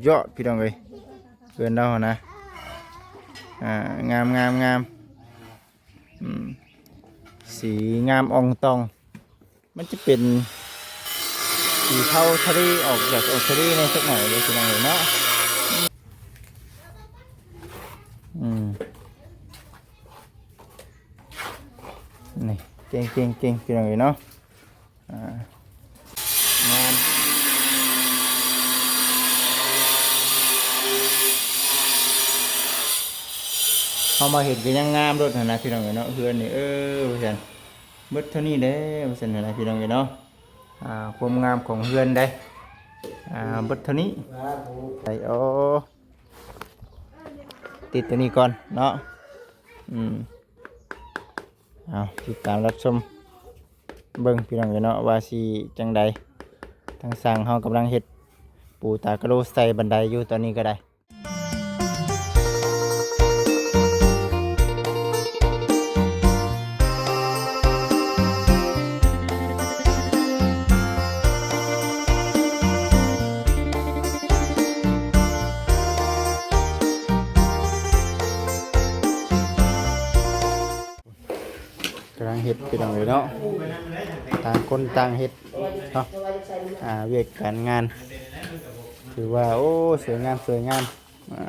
ຍອດ ພີ່ນ້ອງເອີຍ ເຮືອນລາວຫັ້ນນະ ອ່າ ງາມໆໆ ອືມ ສີງາມອ່ອງຕອງ. ມັນຈະເປັນສີເທົາທະເລ ອອກຈາກອອກທະເລແດ່ຈັກໜ້ອຍເດ້ ພີ່ນ້ອງເອີຍເນາະ. ອືມ ນີ້ ເກັ່ງໆໆ ພີ່ນ້ອງເອີຍເນາະ. ອ່າ ງາມ ເຮົາມາເຫັນກໍຍັງງາມໂລດຫັ້ນນະ ພີ່ນ້ອງເອີຍເນາະ. ເຮືອນນີ້ ເອີ ວ່າຊັ້ນ ເບິດເທົ່ານີ້ແຫຼະ ວ່າຊັ້ນຫັ້ນນະ ພີ່ນ້ອງເອີຍເນາະ. ອ່າ ຄວາມງາມຂອງເຮືອນໃດ໋ ອ່າ ເບິດເທົ່ານີ້ ໄປ ໂອ້ ຕິດຕົວນີ້ກ່ອນເນາະ. ອືມ ເອົາ ຕິດຕາມຮັບຊົມເບິ່ງ ພີ່ນ້ອງເອີຍເນາະ ວ່າຊິຈັ່ງໃດ. ທາງຊ່າງເຮົາກຳລັງເຮັດປູຕາກະໂລໃສ່ບັນໄດຢູ່ຕອນນີ້ກໍໄດ້. ກຳລັງເຮັດ ພີ່ນ້ອງເອີຍເນາະ ຕ່າງຄົນຕ່າງເຮັດເນາະ. ອ່າ ວຽກການງານ ຖືວ່າ ໂອ້ ສວຍງາມ ສວຍງາມ. ອ່າ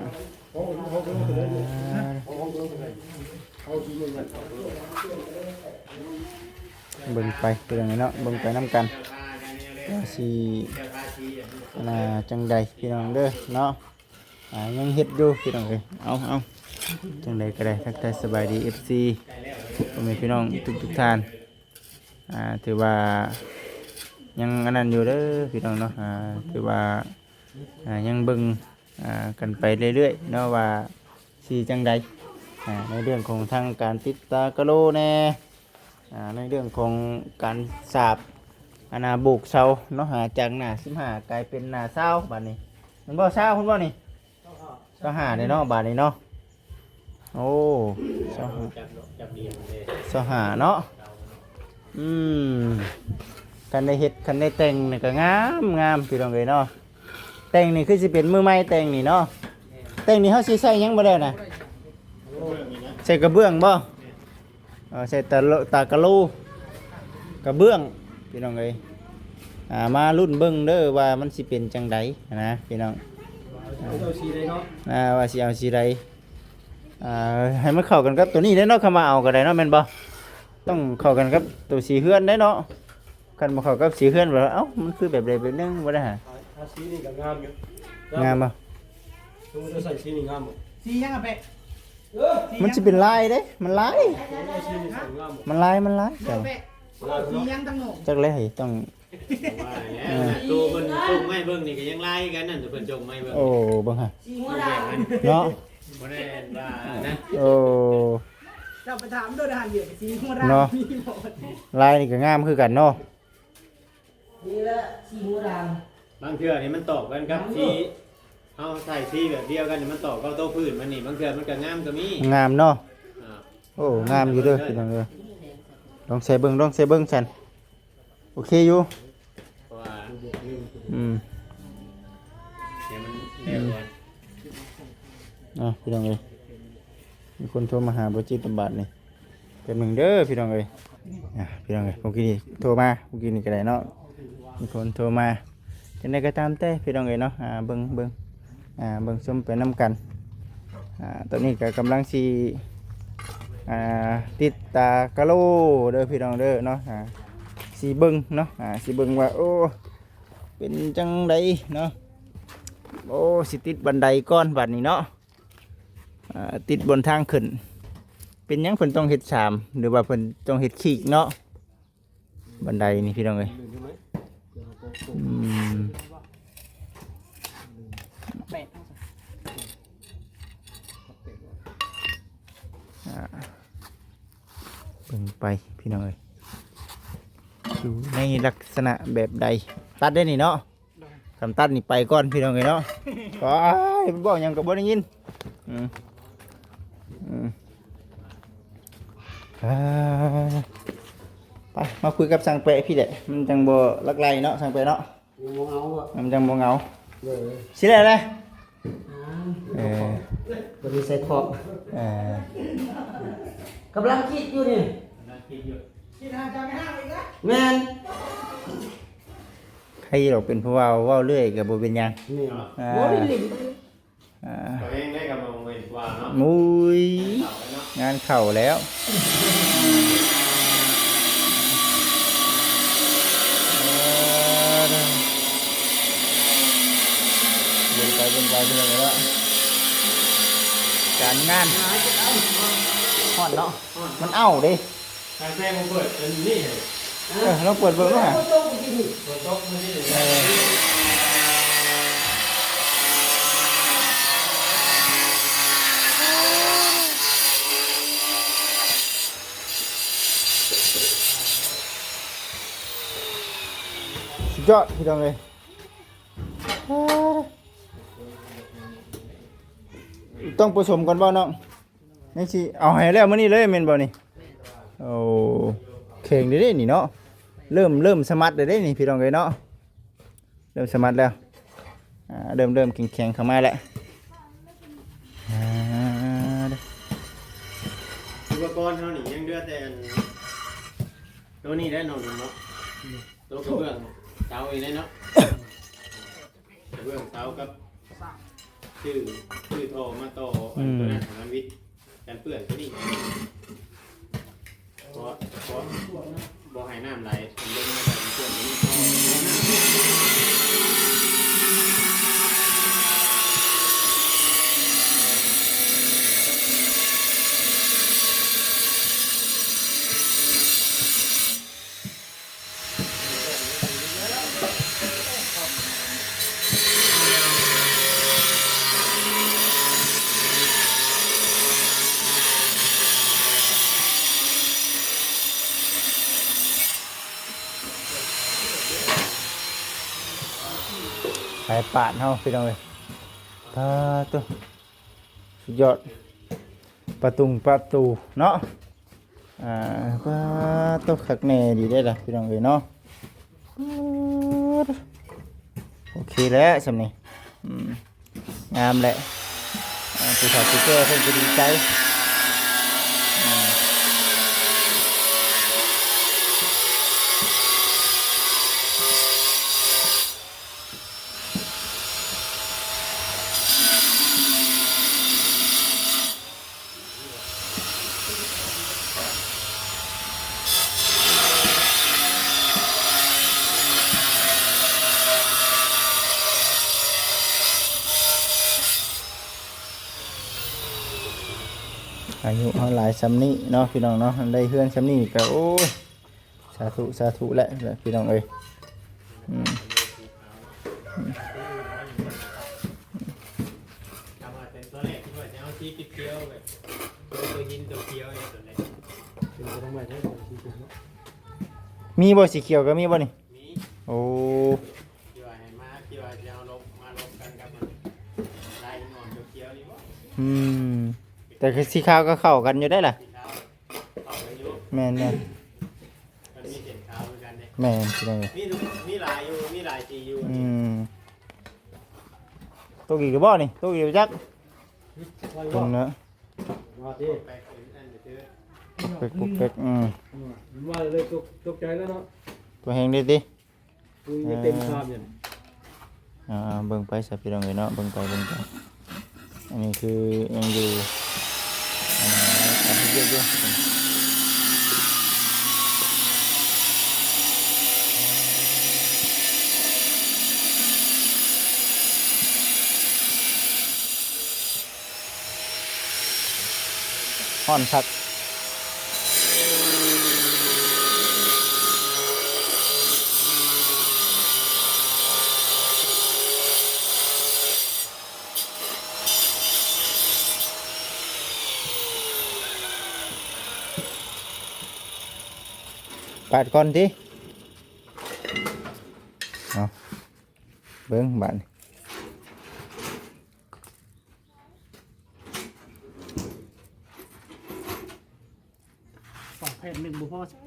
ເບິ່ງໄປ ພີ່ນ້ອງເອີຍເນາະ ເບິ່ງໄປນຳກັນ ວ່າຊິ ອັນນ່າ ຈັ່ງໃດ ພີ່ນ້ອງເດີເນາະ. ອ່າ ຍັງເຮັດຢູ່ ພີ່ນ້ອງເອີຍ. ເອົາ ເອົາ ຈັ່ງໃດກໍໄດ້ ທັກທາຍສະບາຍດີ ເອັຟຊີ ພໍ່ແມ່ພີ່ນ້ອງທຸກໆທ່ານ. ອ່າ ຖືວ່າຍັງອັນນັ້ນຢູ່ເດີ ພີ່ນ້ອງເນາະ. ອ່າ ຖືວ່າ ອ່າ ຍັງເບິ່ງ ອ່າ ກັນໄປເລື້ອຍໆເນາະ ວ່າຊິຈັ່ງໃດ. ອ່າ ໃນເລື່ອງຂອງທາງການຕິດຕາກະໂລແດ່ ອ່າ ໃນເລື່ອງຂອງການສາບ ອັນນ່າ ໂບກເສົາເນາະ. ອ່າ ຈາກໜ້າສິບຫ້າກາຍເປັນໜ້າຊາວບາດນີ້ ແມ່ນບໍ່? ຊາວພຸ້ນບໍ່ນີ້? ຊາວຫ້າເດ້ເນາະ ບາດນີ້ເນາະ. ໂອ້ ຊາວຫ້າ ຊາວຫ້າເນາະ. ອືມ ຄັນໄດ້ເຮັດ ຄັນໄດ້ແຕ່ງນີ້ກໍງາມ ງາມ ພີ່ນ້ອງເອີຍເນາະ. ແຕ່ງນີ້ຄືຊິເປັນມື້ໃໝ່ແຕ່ງນີ້ເນາະ. ແຕ່ງນີ້ເຮົາຊິໃສ່ຫຍັງບໍ່ແລ້ວນະ? ໃສ່ກະເບື້ອງບໍ່? ເອີ ໃສ່ຕາໂລ ຕາກະໂລ ກະເບື້ອງ ພີ່ນ້ອງເອີຍ. ອ່າ ມາລຸ້ນເບິ່ງເດີວ່າມັນຊິເປັນຈັ່ງໃດນະ ພີ່ນ້ອງ. ເອົາສີໃດເນາະ? ອ່າ ວ່າຊິເອົາສີໃດ. ອ່າ ໃຫ້ມັນເຂົ້າກັນກັບຕົວນີ້ເດ້ເນາະ. ຄຳວ່າເອົາກໍໄດ້ເນາະ ແມ່ນບໍ່? ຕ້ອງເຂົ້າກັນກັບຕົວສີເຮືອນເດ້ເນາະ. ຄັນບໍ່ເຂົ້າກັບສີເຮືອນ ແບບ ເອົ້າ ມັນຄືແບບໃດແບບໜຶ່ງ ບໍ່ໄດ້ຫາ. ອ່າ ສີນີ້ກໍງາມຢູ່ ງາມບໍ່? ສົມມຸດວ່າໃສ່ສີນີ້ງາມບໍ່? ສີຫຍັງອະແປະ? ເອີ ມັນຊິເປັນລາຍເດ້ ມັນລາຍ ເອີ ສີນີ້ໃສ່ງາມບໍ່? ມັນລາຍ ມັນລາຍ ເອີ ແປະ ລາຍເນາະ ສີຫຍັງຕັ້ງໂນ? ຈັກແລ້ວ ຕ້ອງ ວ່າແລ້ວ ເອີ ໂຕເພິ່ນສົ່ງມາໃຫ້ເບິ່ງນີ້ກໍຍັງລາຍຄືກັນນັ້ນ ໂຕເພິ່ນສົ່ງມາໃຫ້ເບິ່ງ. ໂອ້ ເບິ່ງຫາ ສີຫົວດຳເນາະ ບໍ່ໄດ້ວ່ານະ. ໂອ້ ເຈົ້າໄປຖາມໂດຍທະຫານວຽດ ສີຫົວດຳເນາະ ມີບໍ່? ລາຍນີ້ກໍງາມຄືກັນເນາະ. ນີ້ລະສີຫົວດຳ ບາງເທື່ອນີ້ມັນຕອບກັນກັບສີ ເຮົາໃສ່ສີແບບດຽວກັນນີ້ ມັນຕອບກັບໂຕພື້ນມັນນີ້ ບາງເທື່ອມັນກໍງາມກໍມີ. ງາມເນາະ. ອ່າ ໂອ້ ງາມຢູ່ເດີພີ່ນ້ອງເອີຍ. ລອງໃສ່ເບິ່ງ ລອງໃສ່ເບິ່ງຊັ້ນ. ໂອເຄຢູ່ ເພາະວ່າ ອືມ ໃຫ້ມັນແລ້ວກ່ອນ. ອ່າ ພີ່ນ້ອງເອີຍ ມີຄົນໂທມາຫາບໍ່ຈິດບາດນີ້. ແປັບໜຶ່ງເດີພີ່ນ້ອງເອີຍ. ອ່າ ພີ່ນ້ອງເອີຍ ເມື່ອກີ້ນີ້ໂທມາ ເມື່ອກີ້ນີ້ກໍໄດ້ເນາະ ມີຄົນໂທມາ. ຈັ່ງໃດກໍຕາມແຕ່ພີ່ນ້ອງເອີຍເນາະ ອ່າ ເບິ່ງ ເບິ່ງ ອ່າ ເບິ່ງຊົມໄປນຳກັນ. ອ່າ ຕອນນີ້ກໍກຳລັງຊິ ອ່າ ຕິດຕາກະໂລເດີພີ່ນ້ອງເດີເນາະ. ອ່າ ຊິເບິ່ງເນາະ ອ່າ ຊິເບິ່ງວ່າ ໂອ້ ເປັນຈັ່ງໃດເນາະ. ໂອ້ ຊິຕິດບັນໄດກ່ອນບາດນີ້ເນາະ. ອ່າ ຕິດບົນທາງຂຶ້ນ ເປັນຫຍັງເພິ່ນຕ້ອງເຮັດສາມ ຫຼືວ່າເພິ່ນຕ້ອງເຮັດຄີກເນາະ ບັນໄດນີ້ພີ່ນ້ອງເອີຍ. ອືມ ອ່າ ເບິ່ງໄປພີ່ນ້ອງເອີຍ ຢູ່ໃນລັກສະນະແບບໃດ. ຕັດໄດ້ນີ້ເນາະ. ຄັນຕັດນີ້ໄປກ່ອນພີ່ນ້ອງເອີຍເນາະ. ໂອ້ຍ ເວົ້າຫຍັງກໍບໍ່ໄດ້ຍິນ. ອືມ ອືມ ອ່າ ໄປ ມາຄຸຍກັບຊ່າງແປະພີ້ແຫຼະ ມັນຈັ່ງບໍ່ຫຼັ່ງໄຫຼເນາະ ຊ່າງແປະເນາະ. ຍັງບໍ່ເຫງົາບໍ່? ມັນຈັ່ງບໍ່ເຫງົາ. ເອີ ຊິແລ້ວແຫຼະ. ເອີ ບໍ່ໄດ້ໃສ່ຂອບ ເອີ ກຳລັງຄິດຢູ່ນີ້ ແມ່ນ ໃຜດອກເປັນຜູ້ເວົ້າ ເວົ້າເລື້ອຍກໍບໍ່ເປັນຫຍັງ ແມ່ນ ອ່າ ບໍ່ໄດ້ຫຼິ້ນ ອ່າ ກໍແຮງໄດ້ກັບນ້ອງເວນວ່າເນາະ ໂອ້ຍ ເຂົ້າແລ້ວເນາະ ງານເຂົ້າແລ້ວ ເອີ ເບິ່ງໄປເບິ່ງໄປເພິ່ນວ່າ ການງານ ຮ້ອນເນາະ ມັນເອົ້າເດ້ ກາແຟບໍ່ເປີດ ເປັນນີ້ ເອີ ລອງເປີດເບິ່ງດູຫາ ຝົນຕົກມື້ນີ້ ເອີ ສຸດຍອດ ພີ່ນ້ອງເອີຍ ຕ້ອງປະສົມກ່ອນບໍ່ນ້ອງ? ຍັງຊິເອົາໃຫ້ແລ້ວມື້ນີ້ເລີຍແມ່ນບໍ່ນີ້? ໂອ້ ແຂງເດ້ນີ້ເນາະ ເລີ່ມ ເລີ່ມສະໝັດແລ້ວເດ້ນີ້ພີ່ນ້ອງເອີຍເນາະ ເລີ່ມສະໝັດແລ້ວ ອ່າ ເລີ່ມ ເລີ່ມແຂງໆເຂົ້າມາແລ້ວ ອ່າ ອຸປະກອນເຮົານີ້ຍັງເຫຼືອແຕ່ອັນ ໂຕນີ້ໄດ້ນ້ອງເນາະ ໂຕກະເບື້ອງເສົານີ້ໄດ້ເນາະ ກະເບື້ອງເສົາກັບ ຊື້ ຊື້ທໍ່ມາຕໍ່ອັນ ອືມ ໂຕນັ້ນໃຫ້ມັນວິດກັນເປື້ອນໂຕນີ້ ເພາະ ເພາະບໍ່ໃຫ້ນ້ຳໄຫຼ ມັນລົງມາຈາກເບື້ອງໂຕນີ້ ໄປປາດເຮົາພີ່ນ້ອງເອີຍ ປາດໂຕ ສຸດຍອດ ປະຕຸງປະຕູເນາະ ອ່າ ປາດໂຕ ຄັກແນ່ດີເດ້ລະພີ່ນ້ອງເອີຍເນາະ ໂອເຄແລ້ວຊ່ຳນີ້ ອືມ ງາມແຫຼະ ອ່າ ຜູ້ເຖົ້າຜູ້ແກ່ເພິ່ນກໍດີໃຈ ອືມ. ອາຍຸເຮົາຫຼາຍຊ່ຳນີ້ເນາະ ພີ່ນ້ອງເນາະ ໄດ້ເຮືອນຊ່ຳນີ້ກໍ ໂອ້ຍ ສາທຸ ສາທຸແຫຼະ ພີ່ນ້ອງເອີຍ ອືມ ຕອນແລກຄິດວ່າຈະເອົາສີຂຽວໆ ແບບໂຕຫີນໂຕຂຽວນີ້ ຕອນແລກ ມີບໍ່ສີຂຽວ ກໍມີບໍ່ນີ້? ມີ ໂອ້ ທີ່ວ່າໃຫ້ມາ ທີ່ວ່າຈະເອົາລົບ ມາລົບກັນກັບມັນ ລາຍຫີນອ່ອນຂຽວໆນີ້ບໍ່? ອືມ ແຕ່ຄືສີຂາວກໍເຂົ້າກັນຢູ່ໄດ໋ລະ ສີຂາວ ເຂົ້າກັນຢູ່ ແມ່ນໆ ມັນມີເສັ້ນຂາວຄືກັນເດ້ ແມ່ນ ພີ່ນ້ອງເອີຍ ມີ ມີຫຼາຍຢູ່ ມີຫຼາຍສີຢູ່ ອືມ ຕົກອີກຫຼືບໍ່ນີ້? ຕົກອີກຈັກ ອືມ ຕົກເນາະ ວ່າຕິ ແປກເປັນອັນເດີ ແປກ ແປກ ອືມ ອືມ ວ່າເລີຍຕົກ ຕົກໃຈແລ້ວເນາະ ຕົກແຮງເດ້ຕິ ປຸຍຍັງເຕັມຄາບຢູ່ ອ່າ ເບິ່ງໄປຊະພີ່ນ້ອງເອີຍເນາະ ເບິ່ງໄປ ເບິ່ງໄປ ອັນນີ້ຄືຍັງຢູ່ ອ່າ ການເຮັດວຽກຢູ່ ຮ້ອນຄັກ ປາດກ່ອນຕິ ເອົາ ເບິ່ງບາດນີ້ ປາດແຜ່ນໜຶ່ງບໍ່ພໍໃຊ້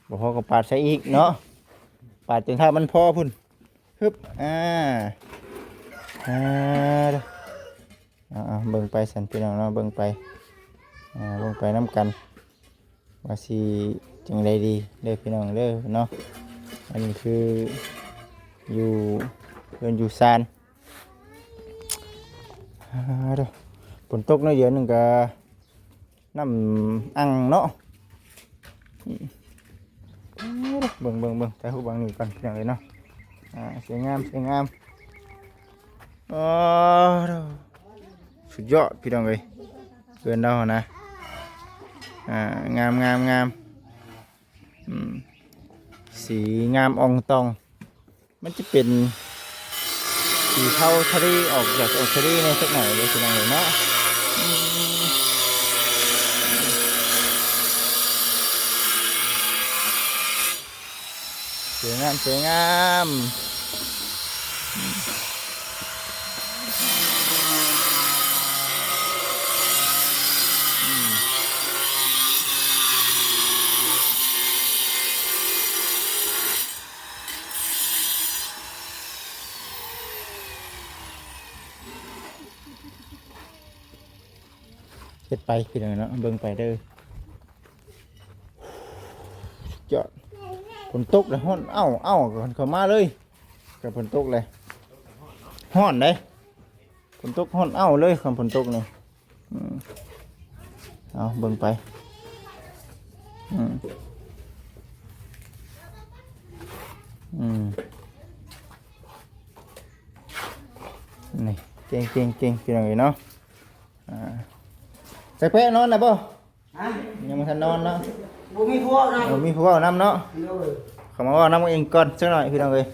ບໍ່ພໍກໍປາດໃສ່ອີກເນາະ ປາດຈົນຖ້າມັນພໍພຸ້ນ ຮຶບ ອ່າ ອ່າ ເດີ ເອົາ ເບິ່ງໄປຊັ້ນພີ່ນ້ອງເນາະ ເບິ່ງໄປ ເບິ່ງໄປນຳກັນ ວ່າຊິຈັ່ງໃດດີເດີພີ່ນ້ອງເດີເນາະ. ອັນນີ້ຄືຢູ່ເຮືອນຢູ່ຊານ ອາ ໂທ້ ຝົນຕົກໜ້ອຍດຽວໜຶ່ງກະ ນ້ຳອັ່ງເນາະ. ອືມ ເບິ່ງ ເບິ່ງ ເບິ່ງ ຖ່າຍຮູບບາງນີ້ກ່ອນ ພີ່ນ້ອງເອີຍເນາະ. ອາ ສວຍງາມ ສວຍງາມ. ໂອ້ ສຸດຍອດ ພີ່ນ້ອງເອີຍ ເຮືອນລາວຫັ້ນນະ. ອາ ງາມ ງາມ ງາມ. ອືມ ສີງາມອ່ອງຕອງ. ມັນຈະເປັນສີເທົາທະເລ ອອກຈາກອອກທະເລແດ່ຈັກໜ້ອຍເດ້ພີ່ນ້ອງເອີຍເນາະ. ອືມ ສວຍງາມ ສວຍງາມ. ເຮັດໄປພີ່ນ້ອງເນາະ ເບິ່ງໄປເດີ. ຍອດ ຝົນຕົກແລ້ວ ຮ້ອນເອົ້າໆ ເຂົ້າມາເລີຍ. ກໍຝົນຕົກແລ້ວ ຮ້ອນເດ້. ຝົນຕົກຮ້ອນເອົ້າເລີຍ ຄັນຝົນຕົກນີ້. ອືມ ເອົາເບິ່ງໄປ. ອືມ ອືມ ນີ້ ເກັ່ງໆໆ ພີ່ນ້ອງເອີຍເນາະ. ອາ ຈັກແປະນອນແລ້ວບໍ່? ຮະ? ຍັງບໍ່ທັນນອນເນາະ. ບໍ່ມີຜູ້ເວົ້ານຳ ບໍ່ມີຜູ້ເວົ້ານຳເນາະ. ໂດຍ ເຂົ້າມາເວົ້ານຳເອງກ່ອນຈັກໜ້ອຍ ພີ່ນ້ອງເອີຍ.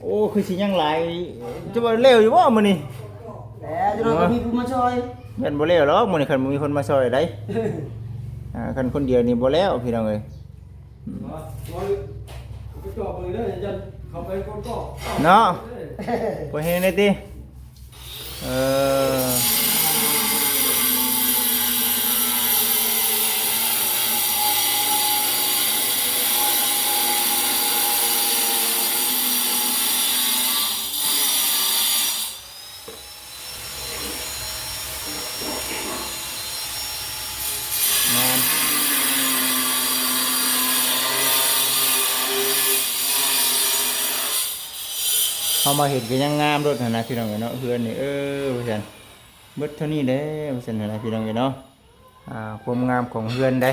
ໂອ້ ຄືຊິຍັງຫຼາຍ ຈະວ່າແລ້ວຢູ່ບໍ່ມື້ນີ້? ແລ້ວ ຈັກໜ້ອຍກໍມີຜູ້ມາຊ່ອຍ. ຢ້ານບໍ່ແລ້ວດອກມື້ນີ້ ຄັນບໍ່ມີຄົນມາຊ່ອຍໃດ. ອາ ຄັນຄົນດຽວນີ້ບໍ່ແລ້ວ ພີ່ນ້ອງເອີຍ. ອືມ ເອົາ ເອົາໄປຈອບເບິ່ງເດີ ຢ້ານເຂົ້າໄປຄົນກໍເນາະ. ເອີ ບໍ່ແຮງເດ້ຕິ. ເອີ ງາມ ເຮົາມາເຫັນກໍຍັງງາມໂລດຫັ້ນນະ ພີ່ນ້ອງເອີຍເນາະ. ເຮືອນນີ້ ເອີ ວ່າຊັ້ນ ເບິດເທົ່ານີ້ແຫຼະ ວ່າຊັ້ນຫັ້ນນະ ພີ່ນ້ອງເອີຍເນາະ. ອ່າ ຄວາມງາມຂອງເຮືອນໃດ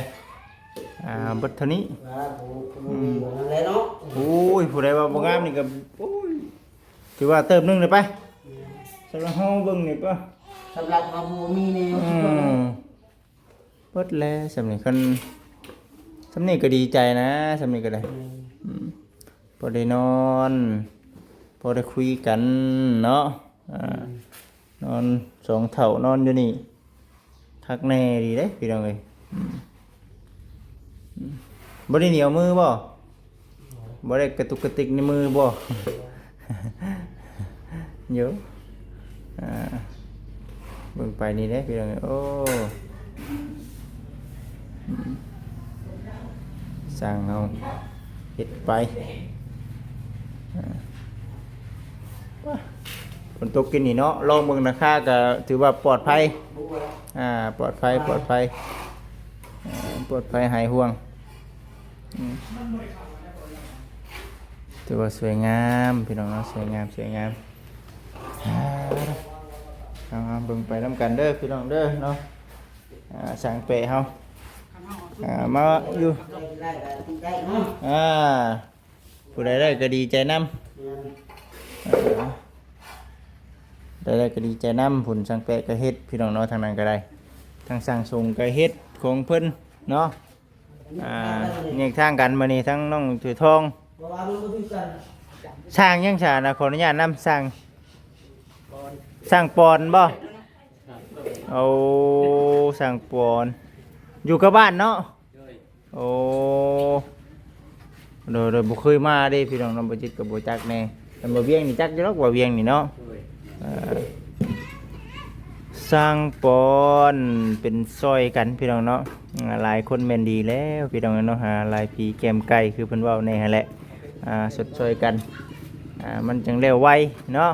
ອ່າ ເບິດເທົ່ານີ້. ອ່າ ບໍ່ ບໍ່ ອືມ ບໍ່ນັ້ນແຫຼະເນາະ. ໂອ້ຍ ຜູ້ໃດວ່າບໍ່ງາມນີ້ກໍ ໂອ້ຍ ຖືວ່າເຕີມໜຶ່ງເລີຍໄປ. ແມ່ນ ສຳລັບເຮົາເບິ່ງນີ້ປະ ສຳລັບເຮົາບໍ່ມີແນວ ອືມ ເບິດແລ້ວສ່ຳນີ້. ຄັນສ່ຳນີ້ກໍດີໃຈນະ ສ່ຳນີ້ກໍໄດ້. ແມ່ນ ອືມ ພໍໄດ້ນອນ ພໍໄດ້ຄຸຍກັນເນາະ. ອ່າ ອືມ ນອນສອງເຖົ້ານອນຢູ່ນີ້ ຄັກແນ່ດີເດ້ພີ່ນ້ອງເອີຍ. ອືມ ອືມ ບໍ່ໄດ້ໜຽວມືບໍ່? ບໍ່ໄດ້ກະຕຸກກະຕິກໃນມືບໍ່? ຢູ່ ອ່າ ເບິ່ງໄປນີ້ເດ້ພີ່ນ້ອງເອີຍ. ໂອ້ ອືມ ຊ່າງເຮົາເຮັດໄປ. ອ່າ ຝົນຕົກກິນນີ້ເນາະ ລອງເບິ່ງນະຄາ ກໍຖືວ່າປອດໄພ. ອ່າ ປອດໄພ ປອດໄພ ອ່າ ປອດໄພຫາຍຫ່ວງ. ອືມ ຖືວ່າສວຍງາມພີ່ນ້ອງເນາະ ສວຍງາມ ສວຍງາມ. ອ່າ ເອົາ ເບິ່ງໄປນຳກັນເດີພີ່ນ້ອງເດີເນາະ. ອ່າ ຊ່າງແປະເຮົາ ອ່າ ມາຢູ່ ອ່າ ຜູ້ໃດໄດ້ກໍດີໃຈນຳ. ແມ່ນ ເອີ ໄດ້ ໄດ້ກໍດີໃຈນຳ. ພຸ້ນຊ່າງແປະກໍເຮັດ ພີ່ນ້ອງເນາະ ທາງນັ້ນກໍໄດ້ ທາງຊ່າງຊົງກໍເຮັດຂອງເພິ່ນເນາະ. ອ່າ ແຍກທາງກັນມື້ນີ້ ທັງນ້ອງຖືທອງ. ບໍ່ວ່າມັນບໍ່ຄືກັນ ຊ່າງຫຍັງຊະນະ? ຂໍອະນຸຍາດນຳ ຊ່າງ ຊ່າງປອນບໍ່? ໂອ້ ຊ່າງປອນ ຢູ່ກັບບ້ານເນາະ. ໂອ້ ໂດຍ ໂດຍ ບໍ່ເຄີຍມາເດ້ພີ່ນ້ອງເນາະ ບໍ່ຈິດກໍບໍ່ຈັກແນ່. ຄັນບໍ່ວຽງນີ້ຈັກຢູ່ດອກ ບໍ່ວຽງນີ້ເນາະ. ໂດຍ ເອີ ຊ່າງປອນເປັນຊ່ອຍກັນພີ່ນ້ອງເນາະ. ອ່າ ຫຼາຍຄົນແມ່ນດີແລ້ວພີ່ນ້ອງເນາະ ຫາລາຍຜີແກ້ມໄກ່ ຄືເພິ່ນເວົ້າແນ່ຫັ້ນແຫຼະ. ອ່າ ຊົດຊ່ອຍກັນ ອ່າ ມັນຈັ່ງແລ້ວໄວເນາະ.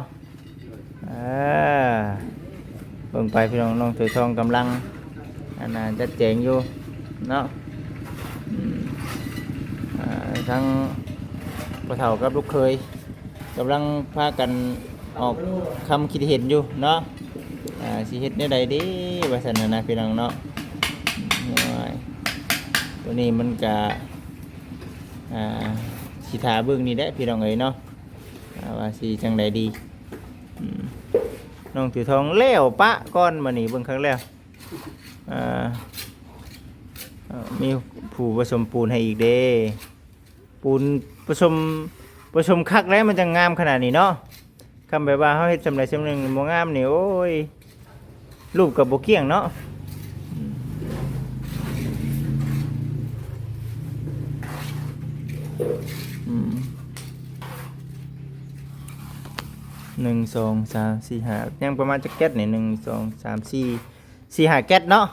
ເອີ ໄປພີ່ນ້ອງ ນ້ອງເສືອທອງກຳລັງ ອັນນ່າ ຈັດແຈງຢູ່ເນາະ. ອືມ ອ່າ ທັງພໍ່ເຖົ້າກັບລູກເຂີຍ ກຳລັງພາກັນອອກຄຳຄິດເຫັນຢູ່ເນາະ ອ່າ ຊິເຮັດແນວໃດເດ ວ່າຊັ້ນນະ ພີ່ນ້ອງເນາະ. ໂອ້ຍ ໂຕນີ້ມັນກະ ອ່າ ຊິຖ້າເບິ່ງນີ້ແຫຼະ ພີ່ນ້ອງເອີຍເນາະ ອ່າ ວ່າຊິຈັ່ງໃດດີ. ອືມ ນ້ອງຖືທອງແລ້ວປະກ່ອນ ມື້ນີ້ເບິ່ງຄັກແລ້ວ ອ່າ ມີຜູ້ປະສົມປູນໃຫ້ອີກເດ້. ປູນປະສົມ ປະສົມຄັກແລ້ວ ມັນຈັ່ງງາມຂະໜາດນີ້ເນາະ. ຄຳແບບວ່າເຮົາເຮັດສ່ຳໃດສ່ຳໜຶ່ງບໍ່ງາມນີ້ ໂອ້ຍ ຮູບກໍບໍ່ກ້ຽງເນາະ. ອືມ ໜຶ່ງ ສອງ ສາມ ສີ່ ຫ້າ ຍັງປະມານຈັກແກັດນີ້ ໜຶ່ງ ສອງ ສາມ ສີ່ ສີ່ ຫ້າແກັດເນາະ.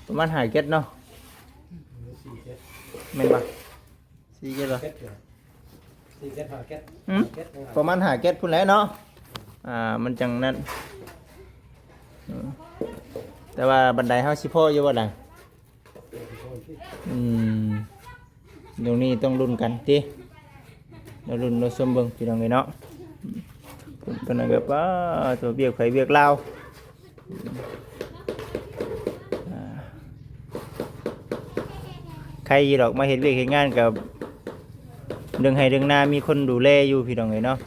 ປະມານຫ້າແກັດເນາະ ສີ່ເຈັດ ແມ່ນບໍ່? ສີ່ແກັດບໍ່? ເຈັດເທື່ອ ສີ່ເຈັດ ຫ້າແກັດ ອືມ ຫ້າແກັດ ປະມານຫ້າແກັດພຸ້ນແຫຼະເນາະ. ອ່າ ມັນຈັ່ງນັ້ນ ອືມ ແຕ່ວ່າບັນໄດເຮົາຊິພໍຢູ່ບໍ່ລະ? ອືມ ດຽວນີ້ຕ້ອງລຸ້ນກັນຕິ ເຮົາລຸ້ນເຮົາຊົມເບິ່ງ ພີ່ນ້ອງເອີຍເນາະ. ຕອນນັ້ນກໍ ປ້າ ຕົວວຽກໃຜວຽກລາວ ອ່າ ໄຄຢູ່ດອກ ມາເຮັດວຽກເຮັດງານກໍ ເລື່ອງໄຮ່ເລື່ອງນາມີຄົນດູແລຢູ່ ພີ່ນ້ອງເອີຍເນາະ.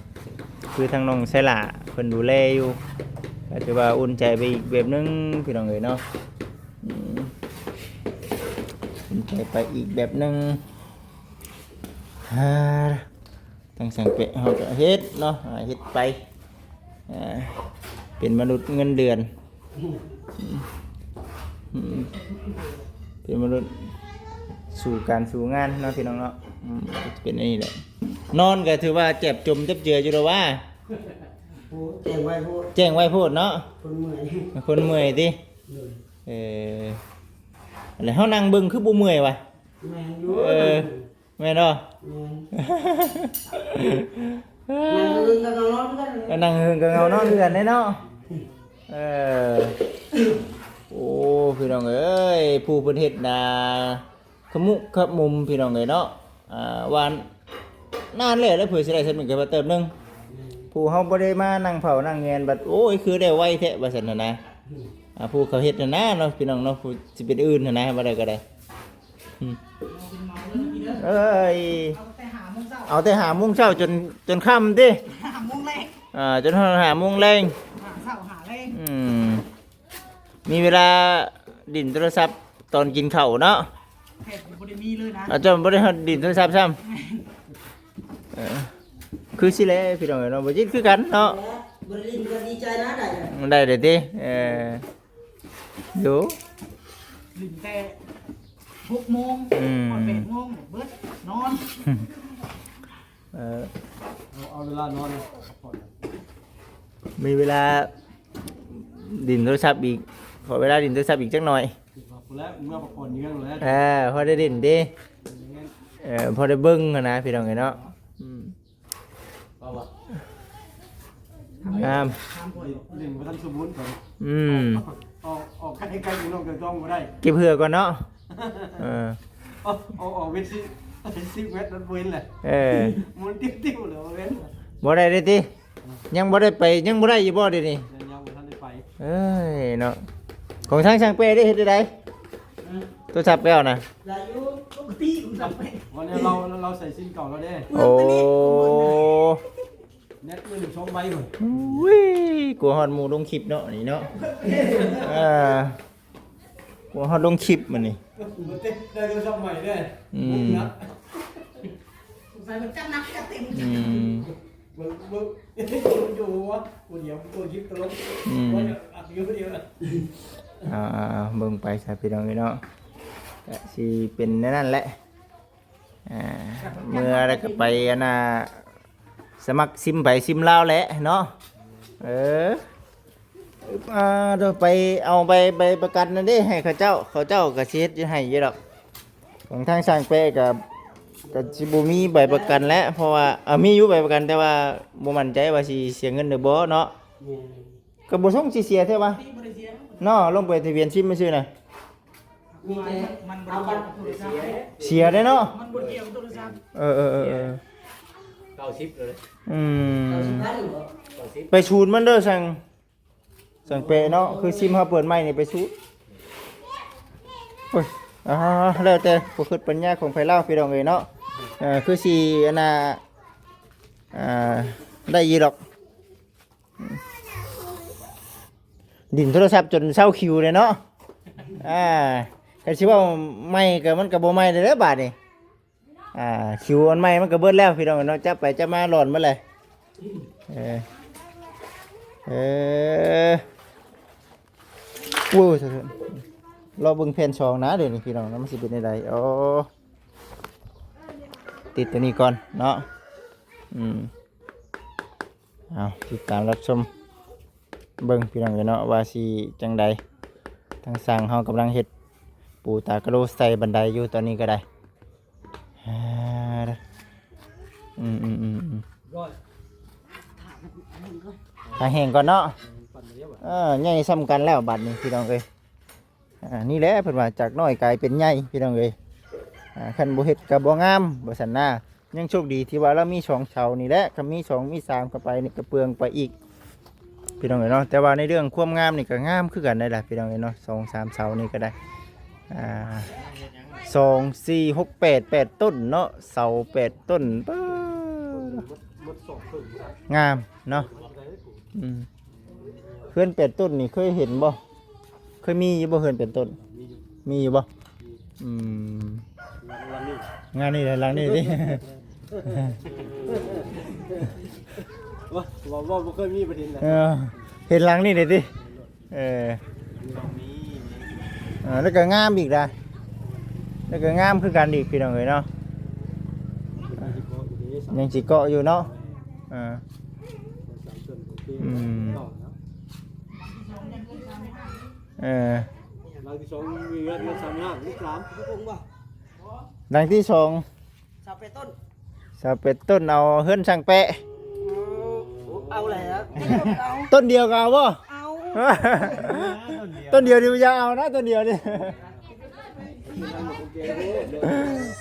ຄືທາງນ້ອງໄຊຫຼ້າເພິ່ນດູແລຢູ່ ກໍຖືວ່າອຸ່ນໃຈໄປອີກແບບໜຶ່ງ ພີ່ນ້ອງເອີຍເນາະ. ອືມ ເປັນໄປ ໄປອີກແບບໜຶ່ງ. ທາງຊ່າງແປະເຮົາກໍເຮັດເນາະ ເຮັດໄປ ເປັນມະນຸດເງິນເດືອນ ເປັນມະນຸດສູ້ການສູ້ງານເນາະ ພີ່ນ້ອງເນາະ. ເປັນອັນນີ້ແຫຼະ ນອນກໍຖືວ່າແຈບຈົມຈັບເຈືອຢູ່ດອກວ່າ ໂອ້ ແຈ້ງໄວໂພດ ແຈ້ງໄວໂພດເນາະ. ຄົນເມື່ອຍ ຄົນເມື່ອຍຕິ ໂດຍ ເອີ ແລ້ວເຮົານັ່ງເບິ່ງຄືບໍ່ເມື່ອຍວະ? ແມ່ນຢູ່ ເອີ ແມ່ນບໍ່? ແມ່ນ ນັ່ງເບິ່ງກັບເງົານອນຄືກັນ ກໍນັ່ງເບິ່ງກັບເງົານອນຄືກັນເດ້ເນາະ. ເອີ ໂອ້ ພີ່ນ້ອງເອີຍ ຜູ້ເພິ່ນເຮັດນາ ຂະມຸຂະມຸມ ພີ່ນ້ອງເອີຍເນາະ. ອ່າ ວ່ານານແລ້ວ ແລ້ວເພື່ອຊິໄດ້ສ່ຳນີ້ກໍວ່າເຕີບໜຶ່ງ. ຜູ້ເຮົາບໍ່ໄດ້ມານັ່ງເຝົ້ານັ່ງແຍງ ບັດ ໂອ້ຍ ຄືໄດ້ໄວແທ້ ວ່າຊັ້ນນະນະ. ອ່າ ຜູ້ເຂົາເຮັດນະນະເນາະ ພີ່ນ້ອງເນາະ ຜູ້ຊິເປັນອື່ນນະນະ ບໍ່ໄດ້ກໍໄດ້. ອືມ ເອີຍ ເອົາແຕ່ຫ້າໂມງເຊົ້າ ເອົາແຕ່ຫ້າໂມງເຊົ້າຈົນ ຈົນຄ່ຳຕິ ຫ້າໂມງແລງ ອ່າ ຈົນຮອດຫ້າໂມງແລງ ຫ້າເຊົ້າຫ້າແລງ. ອືມ ມີເວລາຫຼິ້ນໂທລະສັບຕອນກິນເຂົ້າເນາະ ແທບບໍ່ໄດ້ມີເລີຍນະ. ອາ ເຈົ້າບໍ່ໄດ້ຫຼິ້ນໂທລະສັບຊ້ຳ. ເອີ ຄືຊິແລ ພີ່ນ້ອງເອີຍເນາະ ບໍ່ຈິດຄືກັນເນາະ. ບໍ່ໄດ້ຫຼິ້ນກໍດີໃຈນະ ໄດ້ ໄດ້ເດ້ຕິ. ເອີ ຢູ່ ຫຼິ້ນແຕ່ຫົກໂມງ ອືມ ຮອດແປດໂມງ ເບິດ ນອນ. ເອີ ເອົາ ເອົາເວລານອນພັກຜ່ອນ ມີເວລາຫຼິ້ນໂທລະສັບອີກ ຂໍເວລາຫຼິ້ນໂທລະສັບອີກຈັກໜ່ອຍ. ເມື່ອພັກຜ່ອນຢູ່ເຮືອນແລ້ວ ເອີ ພໍໄດ້ຫຼິ້ນເດ້ ເອີ ພໍໄດ້ເບິ່ງຫັ້ນນະ ພີ່ນ້ອງເອີຍເນາະ. ອືມ ເອົາວະ ງາມ ຫຼິ້ນ ຫຼິ້ນບໍ່ທັນສົມບູນ ອືມ ອອກ ອອກໄກໆ ນ້ອງຈະຈ້ອງບໍ່ໄດ້ ເກັບເຫື່ອກ່ອນເນາະ. ເອີ ອອກ ອອກ ອອກເວັດຊິ ເວັດຊິ ເວັດນັ້ນບໍ່ເຫັນແຫຼະ ເອີ ໝູນຕິວໆ ແລ້ວບໍ່ເຫັນ ບໍ່ໄດ້ເດ້ຕິ. ຍັງບໍ່ໄດ້ໄປ ຍັງບໍ່ໄດ້ຢູ່ບໍ່ດຽວນີ້? ຍັງ ຍັງບໍ່ທັນໄດ້ໄປ. ເອີຍເນາະ ຂອງທາງຊ່າງແປະເດ້ ເຮັດຈັ່ງໃດ? ໂທລະສັບແປະນະ ໄດ້ຢູ່ ປົກກະຕິຂອງຊ່າງແປະ. ວັນນີ້ລາວ ລາວໃສ່ຊິມເກົ່າລາວເດ້. ໂອ້ ແນັດມື້ໜຶ່ງສອງໃບພຸ້ນ. ອຸ້ຍ ກົວຮອດໝູ່ລົງຄລິບເນາະ ນີ້ເນາະ. ເອີ ກົວຮອດລົງຄລິບມື້ນີ້ ໄດ້ໂທລະສັບໃໝ່ເດ້. ອືມ ສົງໄສເພິ່ນຈັດໜັກຈັດເຕັມ. ອືມ ເບິ່ງ ເບິ່ງ ຢູ່ວ່າຜູ້ດຽວ ຕົວຄລິບຕະຫຼົກ ອືມ ວ່າຈະອັດຢູ່ຜູ້ດຽວ. ອ່າໆໆ ເບິ່ງໄປຊະ ພີ່ນ້ອງເອີຍເນາະ ກະຊິເປັນແນວນັ້ນແຫຼະ. ອ່າ ເມື່ອແລ້ວກໍໄປ ອັນນ່າ ສະໝັກຊິມໃຜຊິມລາວແຫຼະເນາະ. ເອີ ອ່າ ໂດຍ ໄປເອົາໃບ ໃບປະກັນນັ້ນເດ້ ໃຫ້ເຂົາເຈົ້າ ເຂົາເຈົ້າກໍຊິເຮັດໃຫ້ຢູ່ດອກ. ຂອງທາງຊ່າງແປະກໍ ກໍຊິບໍ່ມີໃບປະກັນແຫຼະ ເພາະວ່າ ເອີ ມີຢູ່ໃບປະກັນ ແຕ່ວ່າບໍ່ໝັ້ນໃຈວ່າຊິເສຍເງິນຫຼືບໍ່ເນາະ. ແມ່ນ ກໍບໍ່ຊົງຊິເສຍແທ້ວະ ບໍ່ໄດ້ເສຍ ເນາະ. ລົງໄປທະບຽນຊິມຊື່ນະ ມີແຕ່ ມັນບໍ່ ເອົາບັດ ເສຍເດ້ເນາະ ມັນບໍ່ກ່ຽວກັບໂທລະສັບ. ເອີໆໆໆ ເກົ້າສິບເລີຍ ອືມ ເກົ້າສິບພັນບໍ່ ເກົ້າສິບ ໄປສູນມັນເດີ ຊ່າງ ຊ່າງແປະເນາະ. ຄືຊິມເຮົາເປີດໃໝ່ນີ້ໄປສູນ ໂອ້ຍ ອ່າ ແລ້ວແຕ່ຄວາມຄິດປັນຍາຂອງໃຜລາວ ພີ່ນ້ອງເອີຍເນາະ. ເອີ ຄືຊິອັນນ່າ ອ່າ ໄດ້ຢູ່ດອກ. ດິນໂທລະສັບຈົນເຊົາຄິວເລີຍເນາະ. ອ່າ ຄັນຊິເວົ້າໃໝ່ກໍມັນກໍບໍ່ໃໝ່ເດ້ບາດນີ້. ອ່າ ຄິວອັນໃໝ່ມັນກໍເບິດແລ້ວ ພີ່ນ້ອງເນາະ. ຈັບໄປຈັບມາຫຼອນໝົດເລີຍ. ເອີ ເອີ ໂອ້ຍ ລໍເບິ່ງແຜ່ນສອງນະ ດຽວນີ້ ພີ່ນ້ອງເນາະ ມັນຊິເປັນແນວໃດ. ໂອ້ ຕິດຕົວນີ້ກ່ອນເນາະ. ອືມ ເອົາ ຕິດຕາມຮັບຊົມເບິ່ງ ພີ່ນ້ອງເອີຍເນາະ ວ່າຊິຈັ່ງໃດ. ທາງຊ່າງເຮົາກຳລັງເຮັດປູຕາກະໂລໃສ່ບັນໄດຢູ່ຕອນນີ້ກໍໄດ້. ອືມໆໆໆ ຖ້າແຫ້ງກ່ອນເນາະ. ເອີ ໃຫຍ່ສ່ຳກັນແລ້ວບັດນີ້ ພີ່ນ້ອງເອີຍ. ອ່າ ນີ້ແຫຼະເພິ່ນວ່າ ຈາກນ້ອຍກາຍເປັນໃຫຍ່ ພີ່ນ້ອງເອີຍ. ອ່າ ຄັນບໍ່ເຮັດກໍບໍ່ງາມ ວ່າຊັ້ນນາ. ຍັງໂຊກດີທີ່ວ່າລາວມີສອງເສົານີ້ແຫຼະ ຄັນມີສອງມີສາມເຂົ້າໄປນີ້ກໍເປືອງໄປອີກ ພີ່ນ້ອງເອີຍເນາະ. ແຕ່ວ່າໃນເລື່ອງຄວາມງາມນີ້ກໍງາມຄືກັນໄດ໋ລະ ພີ່ນ້ອງເອີຍເນາະ. ສອງສາມເສົານີ້ກໍໄດ້ ອ່າ ສອງ ສີ່ ຫົກ ແປດ ແປດຕົ້ນເນາະ ເສົາແປດຕົ້ນ. ປາດ ງາມເນາະ. ອືມ ເຮືອນແປດຕົ້ນນີ້ເຄີຍເຫັນບໍ່? ເຄີຍມີຢູ່ບໍ່ເຮືອນແປດຕົ້ນ? ມີຢູ່ ມີຢູ່ບໍ່? ອືມ ຫຼັງນີ້ ງານນີ້ແຫຼະ ຫຼັງນີ້ຕິ. ວ່າ ວ່າ ວ່າບໍ່ເຄີຍມີປະເດັນນະ. ເອີ ເຫັນຫຼັງນີ້ເດ້ຕິ. ເອີ ມີ ມີ ເອີ ແລ້ວກໍງາມອີກນະ ແລ້ວກໍງາມຄືກັນອີກ ພີ່ນ້ອງເອີຍເນາະ. ຍັງຊິເກາະຢູ່ເນາະ. ເອີ ອືມ ເອີ ຫຼັງທີສອງມີເຮືອນ ເຮືອນສາມຫ້າງ ມີສາມ ຫຼັງທີສອງ ຊາວແປດຕົ້ນ ຊາວແປດຕົ້ນ ເອົາເຮືອນຊ່າງແປະ. ເອົາແລ້ວ ຕົ້ນດຽວກໍເອົາບໍ່? ເອົາ ຕົ້ນດຽວນີ້ບໍ່ຢາກເອົານະ ຕົ້ນດຽວນີ້.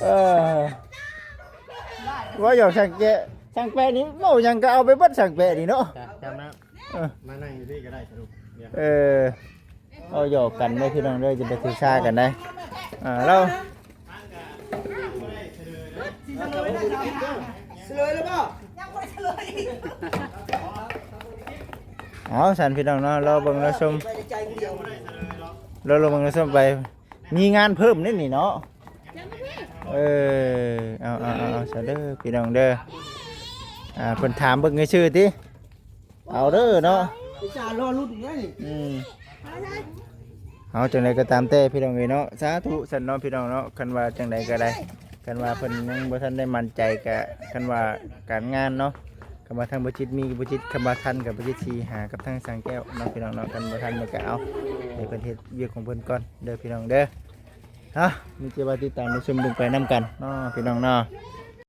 ເອີ ວ່າຫຍອກຊ່າງແກະ ຊ່າງແປະນີ້ເວົ້າຫຍັງກໍເອົາໄປເບິດ ຊ່າງແປະນີ້ເນາະ. ຈຳນະ ເອີ ມານັ່ງຢູ່ພີ້ກໍໄດ້ສະຫຼຸບ. ເອີ ເວົ້າຫຍອກກັນເດີພີ່ນ້ອງເດີ ຢ່າໄປຖືຊາກັນໄດ໋. ອ່າ ແລ້ວ ສະເຫຼີຍແລ້ວບໍ່? ຍັງບໍ່ໄດ້ສະເຫຼີຍອີກ. ເອົາ ຊັ້ນພີ່ນ້ອງເນາະ ລໍເບິ່ງລໍຊົມ ລໍເບິ່ງລໍຊົມໄປ. ມີງານເພີ່ມເດ້ນີ້ເນາະ. ເອີ ເອົາ ເອົາ ເອົາ ເອົາຊະເດີພີ່ນ້ອງເດີ. ອ່າ ເພິ່ນຖາມເບິ່ງຊື່ໆຕິ ເອົາເດີເນາະ. ອຸດສ່າລໍລຸ້ນຢູ່ເດ້ນີ້. ອືມ ເອົາ ຈັ່ງໃດກໍຕາມແຕ່ພີ່ນ້ອງເອີຍເນາະ. ສາທຸຊັ້ນເນາະ ພີ່ນ້ອງເນາະ. ຄັນວ່າຈັ່ງໃດກໍໄດ້ ຄັນວ່າເພິ່ນຍັງບໍ່ທັນໄດ້ໝັ້ນໃຈ ກະ ຄັນວ່າການງານເນາະ ຄຳວ່າທາງບໍ່ຈິດມີບໍ່ຈິດ ຄຳວ່າທັນກັບບໍ່ຈິດ ຊິຫາກັບທາງຊ່າງແກ້ວເນາະ ພີ່ນ້ອງເນາະ. ຄັນບໍ່ທັນມັນກໍເອົາ ໃຫ້ເພິ່ນເຮັດວຽກຂອງເພິ່ນກ່ອນເດີພີ່ນ້ອງເດີ. ເອົາ ມີແຕ່ວ່າຕິດຕາມໄປຊົມເບິ່ງໄປນຳກັນເນາະ ພີ່ນ້ອງເນາະ.